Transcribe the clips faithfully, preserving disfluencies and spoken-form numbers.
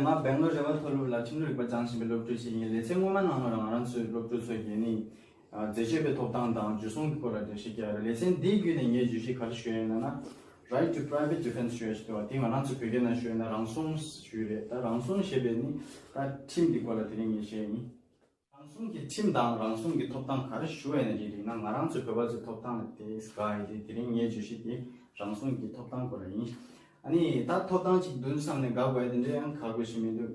ང་སྦེང་ལོར་རེ་བ་མཐོ་སློབ་ལ་ཁྲིམས་ལུགས་རིག་པ་སྦྱངས་བཞིན་པའི་སློབ་ཕྲུག་ཅིག་ཡིན། ལེ་ཚན་སྔོན་མ་ནང་ལ་ང་རང་ཚོའི་སློབ་ཕྲུག་ཚོ་གིས་ནི་རྫས་སྤྱོད་པའི་ཐོབ་ཐང་དང་འཇུ་བཟུང་གི་སྐོར་ལ་འགྲེལ་བཤད་བརྒྱབ་ཡོད་རེད། ལེ་ཚན་འདིའི་བརྒྱུད་ནས་ངས་བརྗོད་གཞི་ག་རེ་ཞུ་ཡ་ཡིན་ལབ་ན། Right to private defense ཞུ་ཡ་ཞིག་འདུག་བ། དེ་ང་རང་ཚོ་བོད་སྐད་ནང་ཞུ་ཡ་ཡིན་ན་རང་སྲུང་ཞུ་ཡ་རེད། ད་རང་སྲུང་ཞེས་པའི་ནི་ད་ཁྲིམས་འདི་སྐོར་ལ་དེ་རིང་ངས་བཤད་ཡིན། རང་སྲུང་གི་ཁྲིམས་དང་རང་སྲུང་གི་ཐོབ་ཐང་ག་རེ་ཞུ་བ་ཡིན་ན་རེད། རེད་ན་ང་རང་ཚོ་བོད་པ་ཚོའི་ཐོབ་ཐང་ལ་དེ་དགའ་ཡིན་ཏེ། དེ་རིང་ངའི་བརྗོད་གཞི་དེ་རང་སྲུང་གི་ཐོབ་ཐང་སྐོར་ལ་ཡིན། ཨ་ནི་ད་ཐོབ་ཐང་ཅིག་འདུག་བསམ་ནས་དགའ་དགོས་ཡ་དེ་འདྲ་ཡང་ཁག་པོ་ཞིག་མི་འདུག་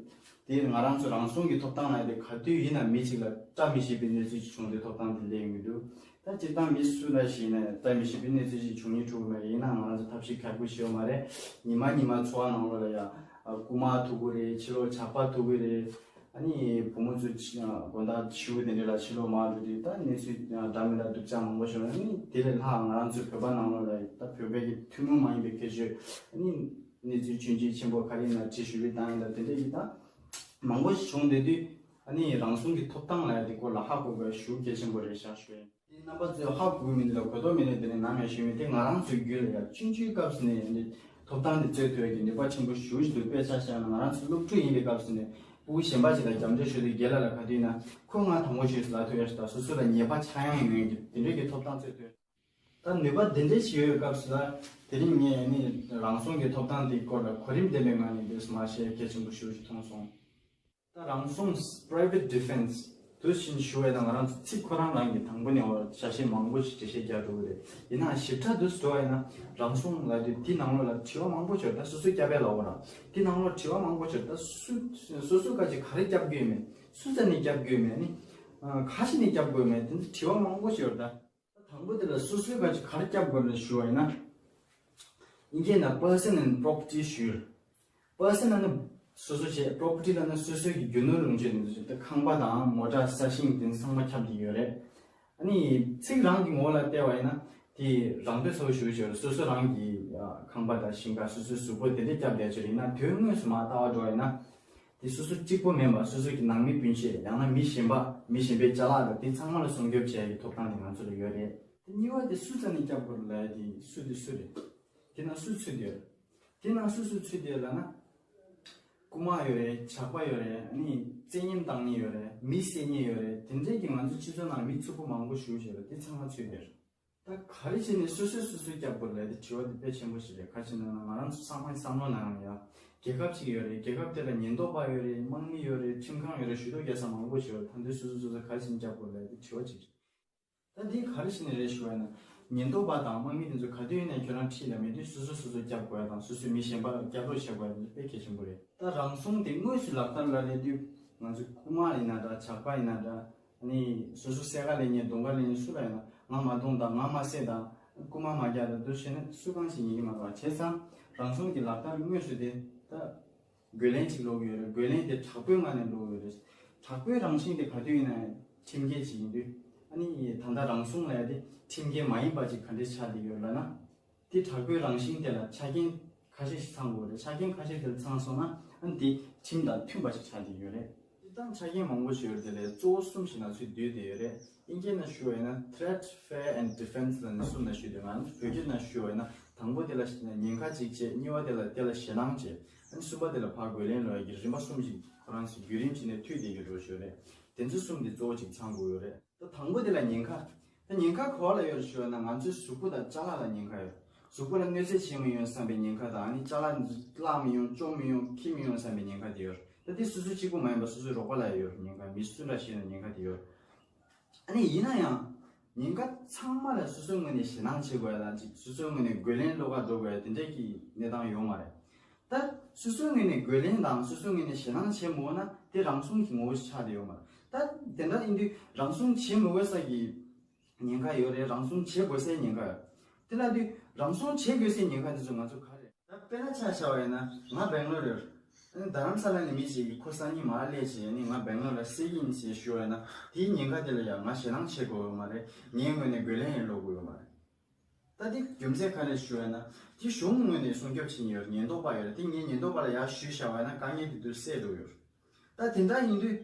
དེ་ང་རང་ཚོ་རང་སྲུང་གི་ཐོབ་ཐང་ལ་དེ་ག་དུས་ཡིན་ན་མི་གཅིག་ལ་བཀྲ་མི་ཤིས་པའི་གནས་ཚུལ་ཅིག་བྱུང་དུས་ཐོབ་ཐང་དེ་ལེན་གྱི་འདུག་ད་སྤྱིར་བཏང་མི་སུ་ལ་ཞིག་ཡིན་ན་བཀྲ་མི་ཤིས་པའི་གནས་ཚུལ་ཅིག་བྱུང་ཉེན་འཁྲི་མ་རེད། ཡིན་ན་ང་རང་ཚོ་ཐབས་ཤེས་ཁག་པོ་ཞིག་ཡོད་མ་རེད། ཉི་མ་ཉི་མ་འཚོ་བ་ནང་ལོགས་ལ་ཡ་རྐུ་མ་ཐུག་གི་རེད། ཕྱི་ལོགས་ཇག་པ་ཐུག་གི་རེད། ཨ་ནི་བུ་མོ་ཚོ་ཕྱི་དགོང་དག་ཕྱི་དེ་འདྲ་ལ་ཕྱི་ལོགས་མར་འགྲོ་དུས་ད་གནས་ཚུལ་འདྲ་མི་འདྲ་སྡུག་ཅག་མང་པོ་བྱུང་། ཨ་ནི་དེ་ལས་ལྷག་ང་རང་ཚོའི་བོད་པ་ནང་ལོགས་ལ་ད་བོད་པའི་གི་ཐུན་མོང་མ་ཡིན་པའི་ཁྱད་ཆོས། ཨ་ནི་གནས་ཚུལ་ཆུང་ཆུང་ཆེན་པོ་ག་རེ་ཡིན་ན་དྲི་ཞུ་བའི་སྟངས་ཡིན་ད་དེ་འདྲ་གི་ད་མང་པོ་ཞིག་བྱུང་བསྡད་དུས། ཨ་ནི་རང་སྲུང་གི་ཐོབ་ཐང་ལ་དེ་སྐོར་ལ་ཧ་གོ་དགོས་ཞེ་གལ་ཆེན་པོ་རེད་ཤག་ཞུ། དེ་རྣམ་པ་ཚོས་ཧ་གོ་མི་འདུག་ལ་གོ་རྟོགས་མི་འདུག་དེ་ནས་ནམ་ཡང་ཞུས་མེད། དེ་ང་རང་ཚོའི་རྒྱུད་ལ་ཡང་ཆུང་ཆུང་སྐབས་སུ་ནས་ཡང་འདི་ཐོབ་ཐང་དེ་རྩོད་ཐུབ་ཡ་གི་ནུས་པ་ཆེན་པོ་ཞེ་ཅིག་འདུག་དཔེ་ཆ་བཞག་ན་ང་རང་ཚོ་སློབ་ཕྲུག་ཡིན་པའི་སྐབས་སུ་ནས་སྤུ་གུ་གཞན་པ་ཅིག་ལ་རྒྱབ་འདྲེ་ཞུ་དུས་རྒན་ལགས་ལ་ག་དུས་ན་ཁོས་ང་དང་པོ་ཞུས་ལབ་ཐུབ་ཡ་ཞིག་དང་། སོ་སོ་ལ་ཉེས་པ་ཆག་ཡང་ཡོང་ཡ་གི་དེ་འདྲའི་གི་ཐོབ་ཐང་རྩོད་ཐུབ་ཡ། ད་ནུས་པ་དེ་འདྲའི་ཞིག་ཡོད་སྐབས་སུ་ལ་དེ་རིང་ངས་ནི་རང་སྲུང་གི་ཐོབ་ཐང་དེའི་སྐོར་ལ་གོ་རིམ་ལྡན་པའི་ངང་ནས་འདུག་སེ་མར་བཤད་གལ་ཆེན་པོ་ཞེ་ཅིག་མཐོང་སོང་། ད་རང་སྲུང་private defense དུ་ཕྱིན་ཞུ་བས་ན་ང་རང་ཚོ་ཚིག་ཁོ་རང་རང་གི་དང་པོ་ནས་འོ་བྱ་བྱེད་མང་པོ་ཞིག་འགྲེལ་བཤད་རྒྱག་འགྲོ་གི་རེད། ཡིན་ནའང་ཞིབ་ཕྲ་དུ་འགྲོ་བ་ཡིན་ན་རང་སྲུང་ལབ་དུས་དེ་ནང་ལོགས་ལ་དྲི་བ་མང་པོ་ཡོད་རེད། ད་སོ་སོའི་སྐྱབས་པའི་ལ་འོ་ར་དེ་ནང་ལོགས་དྲི་བ་མང་པོ་ཡོད་རེད། ད་སུ་སོ་སོའི་ཁ་ཅིག་ག་རེ་སྐྱབས་དགོས་མེད། སུ་ཙམ་ནས་སྐྱབས་དགོས་མེད་ནི། ག་ཞིག་ནས་སྐྱབས་དགོས་མེད་དེ་ཚོ་དྲི་བ་མང་པོ་ཡོད་རེད་ད། དང་པོ་དེ་ལ་སོ་སོའི་ཁ་ཅིག་ག་རེ་སྐྱབས་དགོས་རེད་ཞུ་བ་ཡིན་ན། དབྱིན་སྐད་ནང་person and property ཞུ་ཡོད། Person ནི་སོ་སོ་བྱས། Property ལབ་ན་སོ་སོའི་གི་རྒྱུ་ནོར་ལོངས་སྤྱོད་དེ་ཚོ་ཞིག་ད་ཁང་པ་དང་མོ་ཊ་ས་ཞིང་དེ་ཚང་མ་ཁྱབ་བསྡད་ཡོད་རེད། ཨ་ནི་ཚིག་རང་གི་ངོ་ལ་བལྟས་པ་ཡིན་ན་དེ་རང་འདོད་ཚ་པོ་ཞུ་ཞུ། སོ་སོ་རང་གི་ཁང་པ་དང་ཞིང་ཁ་སོ་སོའི་གཟུགས་པོ་དེ་འདྲ་སྐྱབས་བསྡད་ཆོག་རེད། ཡིན་ན་དོན་དངོས་སུ་མར་ལྟ་བ་འགྲོ་བ་ཡིན་ན། དེ་སོ་སོ་གཅིག་པོ་མིན་པར་སོ་སོ་གི་ནང་མི་སྤུན་མཆེད། ཡང་ན་མི་གཞན་པ། མི་གཞན་པའི་ཅ་ལག་དང་དེ་ཚང་མ་ལ་སྲུང་སྐྱོབ་བྱེད་ཡག་གི་ཐོབ་ཐང་དེ་ང་ཚོ་ལ་ཡོད་རེད། དེ་གཉིས་པ་དེ་སུ་རྩ་ནས་སྐྱབས་དགོས་རེད་ལབ་ཡ་དེ་སུ་དེ་སུ་རེད། དེ་ནང་སུ་ཚུད་དེ་ཡོད། དེ་ནང་སུ་སུ་ཚུད་དེ་ཡོད་ལབ་ན། རྐུ་མ་ཡོད་རེད། ཇག་པ་ཡོད་རེད། ཨ་ནི་བཙན་ཉེན་བཏང་མཁན་ཡོད་རེད། མི་བསད་མཁན་ཡོད་རེད། དེ་འདྲས་ཀྱི་ང་ཚོ་སྤྱི་ཚོགས་ནང་མི་རྩུབ་པོ་མང་པོ་ཞེ་པོ་ཅིག་ཡོད་རེད། དེ་ཚང་མ་ཚུད་དེ་ཡོད། ད་ག་རེ་བྱས་ནས་སོ་སོས་སོ་སོ་སྐྱབས་དགོས་ལབ་དེ་དྲི་བ་དེ་དཔེ་ཆེན་པོ་ཞིག་རེད། ག་རེ་བྱས་ན་ང་རང་ཚོ་ཚང་མའི་བསམ་བློ་ནང་ཡང་རྒྱལ་ཁབ་ཅིག་ཡོད་རེད། རྒྱལ་ཁབ་དེ་ལ་ཉེན་རྟོག་པ་ཡོད་རེད། དམག་མི་ཡོད་རེད། ཁྲིམས་ཁང་ཡོད་རེད། ཞུ་གཏུག་རྒྱག་ས་མང་པོ་ཞིག་ཡོད་རེད། ད་དེ་སོ་སོས་སོ་སོ་ག་རེ་བྱས་ནས་སྐྱབས་དགོས་ལབ་དེ་དྲི་བ་ཅིག་རེད། ད་འདི་ག་རེ་བྱས་ནས་རེད་ཞུ་བ་ཡིན་ན། ཉེན་རྟོག་པ་དང་དམག་མི་དེ་ཚོ་ག་དུས་ཡིན་ནའི་ཁྱོད་རང་འཁྲིས་ལ་མེད་དུས་སོ་སོས་སོ་སོ་སྐྱབས་དགོས་ཡ་དང་སོ་སོས་མི་གཞན་པ་ལ་སྐྱབས་རོགས་བྱེད་དགོས་ཡ་དེ་ཚོ་དཔེ་གལ་ཆེན་པོ་རེད། ད་རང་སྲུང་དེ་དངོས་སུ་ལག་བསྟར་ལ་སླེབས་དུས་ང་ཚོ་རྐུ་མ་ཡིན་ན་འདྲ། ཇག་པ་ཡིན་ན་འདྲ། ནི་སོ་སོ་སེར་ཁ་ལེན་མཁན་གདོང་ཁ་ལེན་མཁན་སུ་ལ་ཡིན་ན་ང་མ་རྡུང་དང་། ང་མ་བསད་དང་། རྐུ་མ་མ་རྒྱག་དང་འདུག་བྱས་ན་སུ་གང་ཞིག་ཉན་གྱི་མ་རེད་བ། བྱས་ཙང་རང་སྲུང་གི་ལག་བསྟར་དངོས་སུ་དེ་ད་རྒོལ་ལན་ཅིག་སློག་གི་ཡོད་རེད། རྒོལ་ལན་དེ་དྲག་པོའི་ངང་ནས་སློག་གི་ཡོད་རེད། དྲག་པོའི་རང་བཞིན་དེ་ག་དུས་ཡིན་ན་ཁྲིམས་འགལ་ཅིག་ཡིན་དུས། ཨ་ནི་ད་ལྟ་རང་སྲུང་ལབ་ཡ་དེ་ཁྲིམས་འགལ་མ་ཡིན་པ་ཅིག་ག་འདྲས་ཆགས་བསྡད་ཡོད་ལབ་ན། དེ་དྲག་པོའི་རང་བཞིན་དེ་ལ་ཆ་རྐྱེན་ཁ་ཤས་ཤིག་ཚང་དགོས་རེད། ཆ་རྐྱེན་ཁ་ཤས་དེ་ཚང་སོང་ན་ཨ་ནི་དེ་ཁྲིམས་དང་མཐུན་པ་ཞིག་ཆགས་བསྡད་ཡོད་རེད། སྤྱིར་བཏང་ཆ་རྐྱེན་མང་པོ་ཞིག་ཡོད་རེད། དེ་ལས་གཙོ་བོ་གསུམ་ཞིག་ནང་ཚུད་བསྡད་ཡོད་རེད། དབྱིན་སྐད་ནང་ཞུ་བ་ཡིན་ན་threat, fear and defense ལབ་ནས་གསུམ་ནང་ཞུ་དེ། ང་ཚོ་བོད་སྐད་ནང་ཞུ་བ་ཡིན་ན་དང་པོ་དེ་ལ་ཉེན་ཁ་གཅིག་བྱས། གཉིས་པ་དེ་ལ་དེ་ལ་ཞེད་སྣང་བྱས། ཨ་ནི་གསུམ་པ་དེ་ལ་ཕར་རྒོལ་ལན་སློག་ཡ་གི་རིམ་པ་གསུམ་ཞིག་ཁོ་རང་ཚོའི་བརྒྱུད་རིམ་བྱས་ནས་མཐུད་བསྡད་ཡོད་འགྲོ་ཞུ་རེད། དེ་ཚོ་གསུམ་དེ་གཙོ་བོ་གཅིག་ཚང་དགོས་ཡོད་རེད། ད་དང་པོ་དེ་ལ་ཉེན་ཁ། ད་ཉེན་ཁ་ག་བ་ལ་ཡོད་རེད་ཞུ་བ་ན་ང་ཚོའི་གཟུགས་པོ་དང་ཅ་ལག་ལ་ཉེན་ཁ་ཡོད། གཟུགས་པོ་ལ་གནོད་འཚེ་བྱེད་མི་ཡོང་བསམ་པའི་ཉེན་ཁ་དང་། ཨ་ནི་ཅ་ལག་བརླག་མི་ཡོང་། བཅོམ་མི་ཡོང་། འཁྱེར་མི་ཡོང་བསམ་པའི་ཉེན་ཁ་དེ་ཡོད་རེད། ད་དེ་སོ་སོ་གཅིག་པུ་མ་ཡིན་པར་སོ་སོའི་རོགས་པ་ལ་ཡང་ཡོད་རེད། ཉེན་ཁ་མི་སུ་འདྲ་ཞིག་ལ་ཉེན་ཁ་དེ་ཡོད་རེད། ཨ་ནི་ཡིན་ན་ཡང་ཉེན་ཁ་ཚང་མ་ལ་སོ་སོའི་ངོས་ནས་ཞེད་སྣང་བྱེད་དགོས་ཡ་དང་གཅིག་སོ་སོའི་ངོས་ནས་རྒོལ་ལན་སློག་ག་འགྲོ་དགོས་ཡ་དེ་འདྲས་ཀྱི་གནས་སྟངས་ཡོད་མ་རེད། ད་སོ་སོའི་ངོས་ནས་རྒོལ་ལན་དང་སོ་སོའི་ངོས་ནས་ཞེད་སྣང་བྱེད་མི་འོས་ན་དེ་རང་སྲུང་གི་ངོ་བོ་ཞིག་ཆགས་བསྡད་ཡོད་མ་རེད། ད་དེ་འདྲ་ཡིན་དུས་རང་སྲུང་བྱེད་མི་འོས་ས་ཀྱི་ཉེན་ཁ་ཡོད་རེད། རང་སྲུང་བྱེད་དགོས་སའི་ཉེན་ཁ་ཡོད། དེ་ལབ་དུས་རང་སྲུང་བྱེད་དགོས་སའི་ཉེན་ཁ་དེ་ཚོ་ང་ཚོ་ག་རེ་རེད། ད་དཔེར་ན་ཆ་བཞག་པ་ཡིན་ན་ང་སྦེང་ལོར་ཡོད། ཨ་ནི་རྡ་རམ་ས་ལ་ནས་མི་ཞིག་གིས་ཁོ་སང་ཉིན་མར་སླེབས་བྱས་ནི་ང་སྦེང་ལོར་ལ་བསད་ཀྱི་ཡིན་ཞེས་ཞུ་བ་ཡིན་ན་དེའི་ཉེན་ཁ་དེ་ལ་ཡང་ང་ཞེད་སྣང་བྱེད་དགོས་ཡོད་མ་རེད། ངའི་ངོས་ནས་རྒོལ་ལན་ཡང་སློག་དགོས་ཡོད་མ་རེད། ད་དེ་རྒྱུ་མཚན་ག་རེ་ཞུ་བ་ཡིན་ན་དེ་གཞུང་ངོས་ནས་སྲུང་སྐྱོབ་བྱེད་ཀྱི་ཡོད་རེད། ཉེན་རྟོག་པ་ཡོད་རེད། དེ་ངས་ཉེན་རྟོག་པ་ལ་ཡར་ཞུས་བཞག་པ་ཡིན་ན་དཀའ་ངལ་དེ་དུས་སེལ་འགྲོ་ཡོད་རེད། ད་དེ་འདྲ་ཡིན་དུས།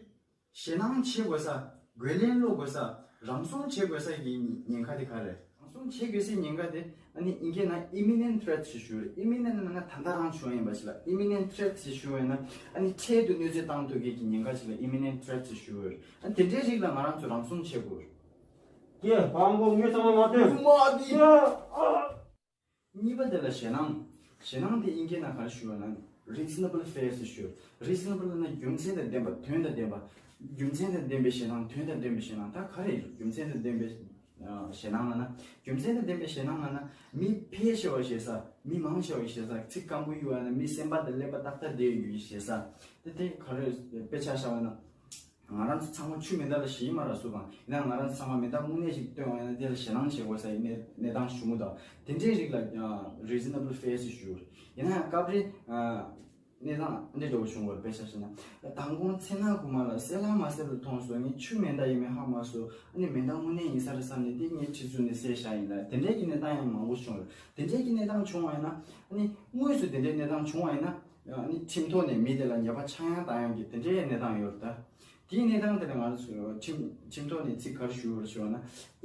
ཞེད་སྣང་བྱེད་དགོས་ས། རྒོལ་ལན་སློག་དགོས་ས། རང་སྲུང་བྱེད་དགོས་ས་ཀྱི་ཉེན་ཁ་དེ་ག་རེ་རེད། སྲུང་བྱེད་དགོས་སའི་ཉེན་ཁ་དེ་ཨ་ནི་ཨིན་སྐད་ནང་imminent threat ཞེས་ཞུ་རེད། imminent ལབ་ན་ད་ལྟ་རང་བྱུང་ཡིན་པ་ཞིག་ལ། imminent threat ཞེས་ཞུ་བས་ན་ཨ་ནི་འཕྲལ་དུ་གནོད་འཚེ་བཏང་ཐུབ་མཁན་གྱི་ཉེན་ཁ་ཞིག་ལ་imminent threat ཞེས་ཞུ་རེད། ཨ་ནི་དེ་འདྲའི་རིགས་ལ་ང་རང་ཚོ་རང་སྲུང་བྱེད་དགོས་རེད། ཀྱེ་བང་གོ་ངོས་ཚང་མ་མ་ཐོན། མ་དེ། ཀྱེ་ཨ། གཉིས་པ་དེ་ལ་ཞེད་སྣང་། ཞེད་སྣང་དེ་ཨིན་སྐད་ནང་ག་རེ་ཞུ་བ་ན་reasonable fear ཞེས་ཞུ། reasonable ལབ་ན་རྒྱུ་མཚན་དང་ལྡན་པ། དོན་དང་ལྡན་པ། རྒྱུ་མཚན་དང་ལྡན་པའི་ཞེད་སྣང་། དོན་དང་ལྡན་པའི་ཞེད་སྣང་། ད་ག་རེ་ཡིན། རྒྱུ་མཚན་དང་ལྡན་པའི་ཨ་ཞེད་སྣང་ལབ་ན། རྒྱུ་མཚན་དང་ལྡན་པའི་ཞེད་སྣང་ལབ་ན་མི་ཕལ་ཆེ་བ་ཞེད་ས། མི་མང་ཆེ་བ་ཞེད་ས། ཚིག་སྐམ་པོ་ཡོད་པ་ན་མི་སེམས་པ་དང་ཀླད་པ་ཏག་ཏག་བསྡད་ཡོད་ཞེད་ས། དེ་དེ་ག་རེ་དཔེ་ཆ་བཞག་པ་ན། ང་རང་ཚོ་ཚང་མ་ཆུ་མེ་མདའ་ལ་ཞེད་མ་ར་སུ་གང་ཡིན་ན། ང་རང་ཚོ་ཚང་མ་མེ་མདའ་དངོས་གནས་ཤིག་བཏོན་པ་ཡིན་ན་དེ་ལ་ཞེད་སྣང་བྱེད་དགོས་ས་ཡིན་གནས་གནས་སྟངས་བྱུང་གི་འདུག་དེ་འདྲའི་རིགས་ལ་reasonable fear ཞེས་ཞུ། ཡིན་ན་ཡང་སྐབས་རེ་གནས་སྟངས་འདི་འདྲ་བོ་བྱུང་བར་དཔེ་ཆ་བཞག་ན། མདང་དགོང་མཚན་ནག་གུང་མ་ལ་གསལ་ལ་མ་གསལ་ལ་མཐོང་སོང་། ངས་ཆུ་མེ་མདའ་ཡིན་མིན་ཧ་མ་སོང་། ཨ་ནི་མེ་མདའ་དངོས་གནས་ཡིན་ས་རེད་བསམ་ནས་དེ་ངས་ཁྲི་བཙུགས་ནས་བསད་བཞག་ཡིན་ལ། དེ་འདྲའི་གི་གནས་སྟངས་ཡང་མང་པོ་བྱུང་རེད། དེ་འདྲའི་གི་གནས་སྟངས་བྱུང་བ་ཡིན་ན། ཨ་ནི་དངོས་སུ་དེ་འདྲའི་གནས་སྟངས་བྱུང་བ་ཡིན་ན། ཨ་ནི་ཁྲིམས་ཐོག་ནས་མི་དེ་ལ་ཉེས་པ་ཆག་ཡང་གཏང་ཡང་གི་དེ་འདྲའི་གནས་སྟངས་ཡོད་རེད་ད། དེའི་གནས་སྟངས་དེ་ལ་ང་ཚོས་ཁྲིམས་ཁྲིམས་ཐོག་ནས་ཚིག་ག་རེ་ཞུ་དགོས་རེད་ཞུ་བ་ན།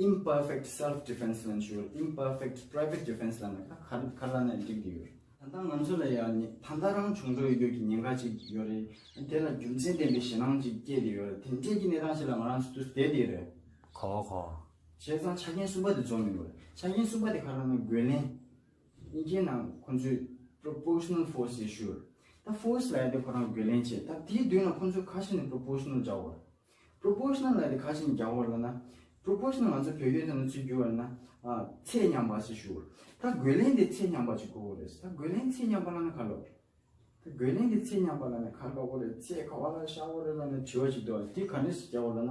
imperfect self defense ལབ་ནས་ཞུ་བ་རེད། imperfect private defense ལབ་ན་ག་ག་ག་ལབ་ན་འགྲིག་གི་ཡོད་རེད། ད་ལྟ་ང་ཚོ་ལ་ཡང་ནི་ད་ལྟ་རང་བྱུང་འགྲོ་ཡོད་རྒྱུ་གི་ཉེན་ཁ་ཅིག་ཡོད་རེད། དེ་ལ་རྒྱུ་མཚན་ལྡན་པའི་ཞེད་སྣང་ཅིག་སྐྱེས་ཏེ་ཡོད་རེད། དེ་འདྲས་ཀྱི་གནས་སྟངས་ཤིག་ལ་ང་རང་ཚོ་དུས་བསྡད་དེ་རེད། གོ་གོ། བྱས་ཙང་ཆ་རྐྱེན་གསུམ་པ་དེ་འཛོམས་ཡོད་རེད། ཆ་རྐྱེན་གསུམ་པ་དེ་ག་རེ་ལབ་ན་རྒོལ་ལན། ཨིན་སྐད་ནང་ཁོང་ཚོས་proportional force ཞེས་ཞུ། ད་force ལབ་ཡ་དེ་ཁོ་རང་རྒོལ་ལན་བྱེད། ད་དེའི་མདུན་ལ་ཁོང་ཚོས་ཁ་ཤས་ནས་proportional རྒྱག་འོ། proportional ལབ་ཡ་དེ་ཁ་ཤས་ནས་རྒྱག་འོ་ལབ་ན། proportional ང་ཚོ་བོད་སྐད་ཐོག་ནས་ཚུར་བསྒྱུར་བ་ན། ཨ་ཚད་མཉམ་པ་ཞེས་ཞུ། ད་རྒོལ་ལན་དེ་ཚད་མཉམ་པ་ཅིག་དགོས་ཀྱི་རེད། ད་རྒོལ་ལན་ཚད་མཉམ་པ་ལབ་ན་ག་ལབ་རེད། ད་རྒོལ་ལན་དེ་ཚད་མཉམ་པ་ལབ་ན་ག་ལབ་དགོས་རེད། ཚད་ག་བ་ལ་བཞག་དགོས་རེད་ལབ་ན་དྲི་བ་ཅིག་འདུག་དེ་ག་འདྲས་སེ་རྒྱག་འོ་ལབ་ན།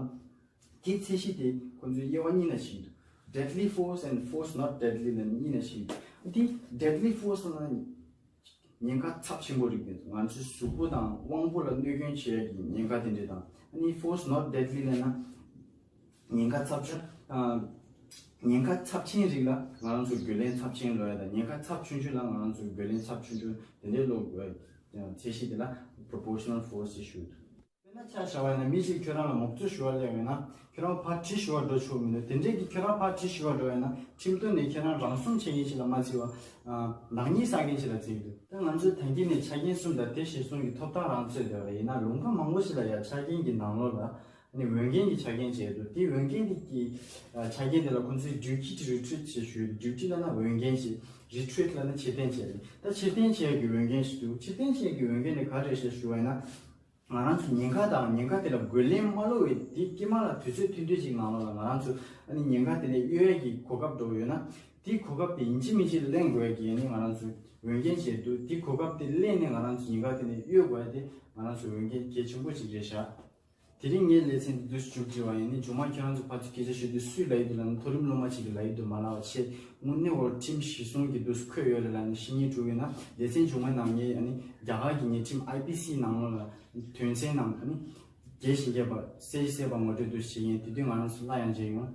དེའི་ཚད་གཞི་དེ་ཁོང་ཚོས་དབྱེ་བ་གཉིས་ལ་ཕྱེ་གི་འདུག deadly force and force not deadly ལབ་གཉིས་ལ་ཕྱེ་གི་འདུག་དེ་deadly force ལབ་ན་ཉེན་ཁ་ཚབས་ཆེན་པོ་རིགས་དེ་ཚོ། ང་ཚོའི་གཟུགས་པོ་དང་དབང་པོ་ལ་གནོད་སྐྱོན་བྱེད་ཡ་གི་ཉེན་ཁ་དེ་འདྲས་དང་། ཨ་ནི་force not deadly ལབ་ན་ཉེན་ཁ་ཚབས་ཆུང་ཨ་ཉེན་ཁ་ཚབས་ཆེན་རིགས་ལ་ང་རང་ཚོ་རྒོལ་ལན་ཚབས་ཆེན་སློག་ཡ་དང་། ཉེན་ཁ་ཚབས་ཆུང་ཆུང་ལ་ང་རང་ཚོ་རྒོལ་ལན་ཚབས་ཆུང་ཆུང་དེ་འདྲས་སློག་དགོས་ཡ་ཚད་གཞི་དེ་ལ་proportional force ཞེས་ཞུ། དཔེར་ན་ཆ་བཞག་པ་ཡིན་ན་མི་ཞིག་ཁྱོད་རང་ལ་མུག་ཆུ་ཞུ་བ་སླེབས་ཡོད་ན་ཁྱོད་རང་ཕར་དྲི་ཞུ་བར་འགྲོ་ཆོག་མི་འདུག་དེ་འདྲས་ཀྱི་ཁྱོད་རང་ཕར་དྲི་ཞུ་བར་འགྲོ་ཡོད་ན་ཁྲིམས་དོན་ནས་ཁྱོད་རང་རང་སྲུང་བྱེད་མཁན་ཞིག་ལ་མ་བརྩི་བར་ནག་ཉེས་བསགས་མཁན་ཞིག་ལ་བརྩི་གི་འདུག་ད་ང་ཚོས་ད་གིན་ནས་ཆ་རྐྱེན་གསུམ་དང་དེ་གཞིར་བཟུང་གི་ཐོབ་ཐང་རང་རྩོད་བསྡད་པ་ཡིན་ན། ལུང་པ་མང་པོ་ཞིག་ལ་ཡང་ཆ་རྐྱེན་གྱི་ནང་ལོགས་ལ་ནི་འོས་འགན་གྱི་ཆ་རྐྱེན་བྱས་འདུག་དེ་འོས་འགན་དེ་གི་ཆ་རྐྱེན་དེ་ལ་ཁོང་ཚོས་duty to retreat ཞེས་ཞུས། duty ལབ་ན་འོས་འགན་ཞིག retreat ལབ་ན་ཕྱིར་འཐེན་བྱས་རེད། ད་ཕྱིར་འཐེན་བྱས་ཡ་གི་འོས་འགན་ཞིག་འདུག་ཕྱིར་འཐེན་བྱས་ཡ་གི་འོས་འགན་དེ་ག་རེ་རེད་ཞེས་ཞུ་བ་ཡིན་ན། ང་རང་ཚོ་ཉེན་ཁ་དང་ཉེན་ཁ་དེ་ལ་རྒོལ་ལན་མ་སློག་པའི་དེ་དཀྱིལ་མ་ལ་དུས་ཚོད་ཐུང་ཐུང་ཅིག་ནང་ལོགས་ལ་ང་རང་ཚོ་ཨ་ནི་ཉེན་ཁ་དེ་ལས་གཡོལ་ཡ་གི་གོ་སྐབས་འགྲོ་གི་ཡོད་ན། དེའི་གོ་སྐབས་དེ་ཡིན་གཅིག་མིན་གཅིག་ལེན་དགོས་ཡ་གི་ཨ་ནི་ང་རང་ཚོ་འོས་འགན་བྱས་འདུག་དེའི་གོ་སྐབས་དེ་ལེན་ནས་ང་རང་ཚོ་ཉེན་ཁ་དེ་ལས་གཡོལ་དགོས་ཡ་དེ་ང་རང་ཚོ་འོས་འགན་གལ་ཆེན་པོ་ཅིག་རེད་ཤག་དེ་རིང་ངའི་ལེ་ཚན་འདི་འདུག་སེ་མཇུག་སྒྲིལ་བ་ཡིན། ཨ་ནི་མཇུག་མ་ཁྱེད་རང་ཚོ་ཕར་ཚུར་སྐད་ཆ་ཤོད་དུས་སུས་ལབ་ཡི་འདུག་ལབ་ན། མཐོ་རིམ་སློབ་མ་ཅིག་གིས་ལབ་ཡི་འདུག་མ་ལབ་པ་བྱས། དངོས་གནས་འོ་ཁྲིམས་གཞི་བཟུང་གི་འདུག་སེ་འཁོད་ཡོད་རེད་ལབ་ནས་བཤེས་གཉེན་གྲོགས་ཡིན་ན་ལེ་ཚན་མཇུག་མ་ནང་ངས་ཨ་ནི་རྒྱ་གར་གྱི་ཉེས་ཁྲིམས་ཨའི་པི་སི་ནང་ལོགས་ལ་དོན་ཚན་ནང་ཨ་ནི་རྒྱས་ཤིང་རྒྱས་པ་གསལ་གསལ་བ་ངོ་སྤྲོད་འདུག་སེ་བྱེད་ཀྱི་ཡིན། དེ་དུས་ང་རང་ཚོ་སླར་ཡང་མཇལ་ཡོང་།